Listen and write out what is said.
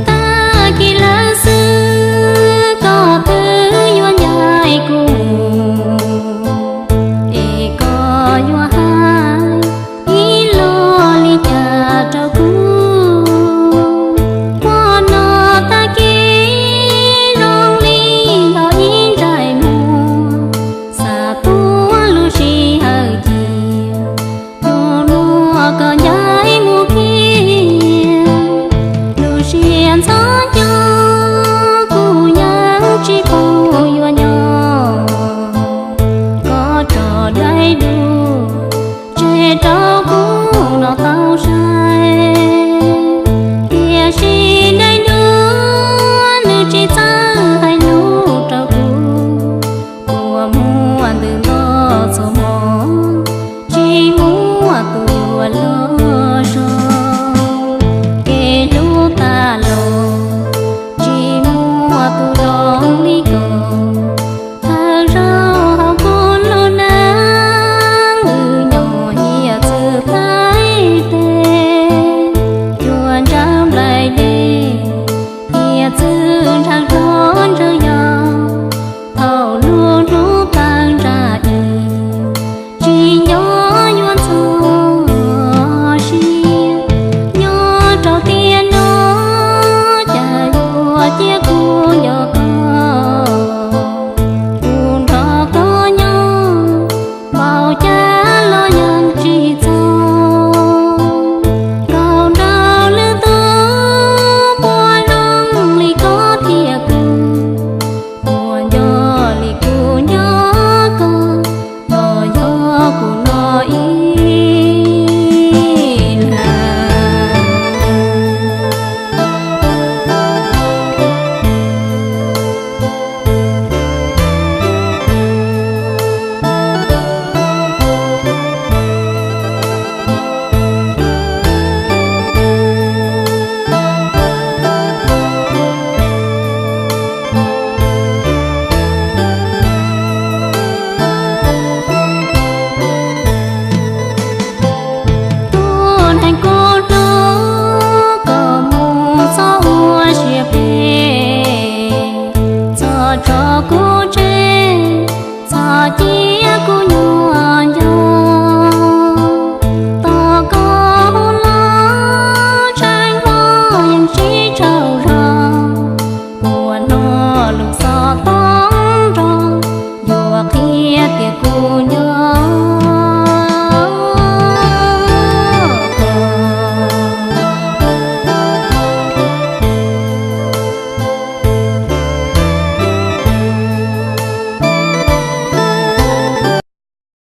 Tag kis lawm xwb koj twb yuav ncaim kuv, es koj yuav hais ib lo li cas rau kuv? Ua no tag kis zoo li yog ib ntsais muag, xav tuav lub sij hawm cia, hnub no koj ncaim mus kiag. Lub siab ntxhov nco kuv yeej tsis paub yuav nyob, koj tso daim duab tseg rau kuv los tau sai, tiam sis daim duab nws tsis txawj hais lus rau kuv. Kua muag ntws nto txhua hmo, tsis muaj tus yuav los zoo. Kev hlub tas los, tsis muaj tus zoo li koj. Thawj zaug hauv kuv lub neej, wb nyob hiav txwv taij teb, cuaj ntshav nplaim dej, hiav txwv ntshav hlob ntshav yau. Thaum lub hnub tawg ntsaj ib, tsis nco yuav ntxhov siab. Nyob rau tiam no, cas yuav cia kuv nco koj, kuv nrog koj nyob, npaum cas los yeej tsis txog. Nkaum nraug lwm tus puas zoo li koj thiab kuv, puas nco li kuv nco koj, los yog kuv no ib leeg. Tus neeg kuv hlub, koj mus txhob ua siab phem, txhob tso kuv tseg, txhob cia